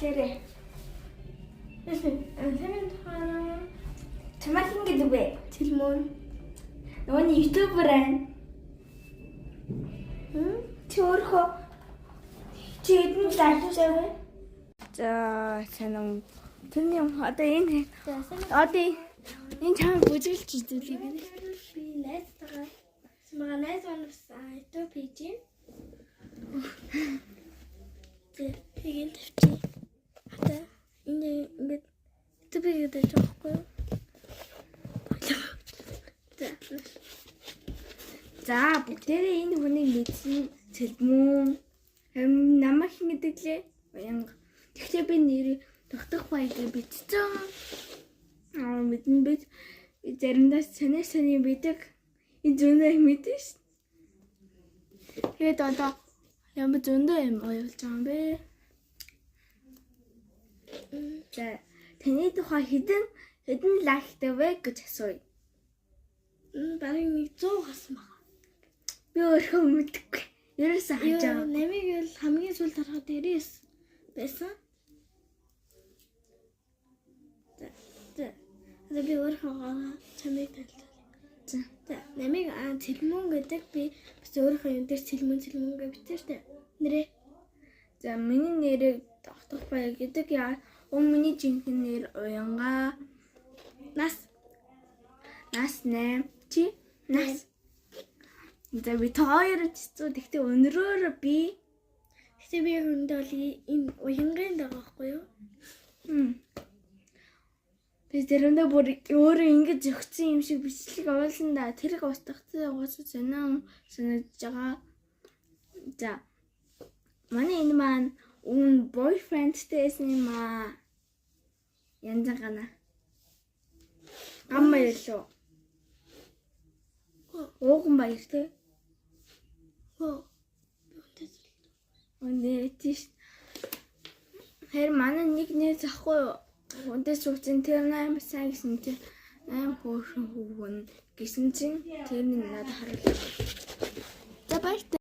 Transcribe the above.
хэлээрэй. Сайн тухайн Чамайг хэн гэдэг вэ? Цэлмэн. Нөгөө нь YouTuber байна. Чи өөрөө чи хэдэн like тай вэ? За, сайн уу. Тэрний юм одоо энэ За, сайн. одоо энэ чамайг бүжиглж үзүүлье гэнэ. Би найзтайгаа манай найз маань бас YouTube page юм. Тэ тийг тавьчих. Одоо энэ ингээд YouTube гэдэг байгаа байхгүй юу? За. За, бүгдээрээ энэ хүнийг мэдсэн, Цэлмүүн. Намайг хэн гэдэг лээ? Уянга. Тэгэхдээ би нэрийг тогтох баягаа бичсэн. Аа, мэдэн би заримдаа сонио сони бидэг. Энэ зөндөө юм мэдэн ш. Тэгээд одоо ямар зөндөө юм оюулж байгаа юм бэ? За, таны тухай хэдэн хэдэн like тай вэ гэж асууя. Бараг нэг 100 гарсан байна. Би өөрөө мэдэхгүй. Ерөөсөө харж байгаа. Намыг бол хамгийн сүүлд харахад 99 байсан. За. За. Одоо би өөрийнхөө чамыг танилцуулъя. За. За, намыг Цэлмүн гэдэг, би бас өөрийнхөө юм дээр Цэлмүн Цэлмүн гэж бичсэн штэ. Нэрээ. За, миний нэрийг тогтох баяа гэдэг, яа. Миний жинхэнэ нэр Уянга. Нас. Нас 8. Чи нас. За, би хоёр хэцүү. Тэгтээ өнөрөөр би Гэтэ би хүндээ бол энэ уянгийн байгаа байхгүй юу? Би заримдаа бүр өөрөө ингэж зөгцсөн юм шиг бичлэг оруулсан да. Тэрийг устгахтай угаасаа сонин санагдаж байгаа. За. Манай энэ маань үн boyfriend тэй байсан юм аа. Янз гана. Гам баярлуу. Ууган баяр те. Хөө. Би хүнтэй Үнэ тийш. Харин манай нэг нэр захгүй юу? Хүнтэй сууцсан, тэр 8 сайн гэсэн чинь 8 хөөрхөн хүүгэн гэсэн чинь тэр нэг надад харуулсан. За, баяртай.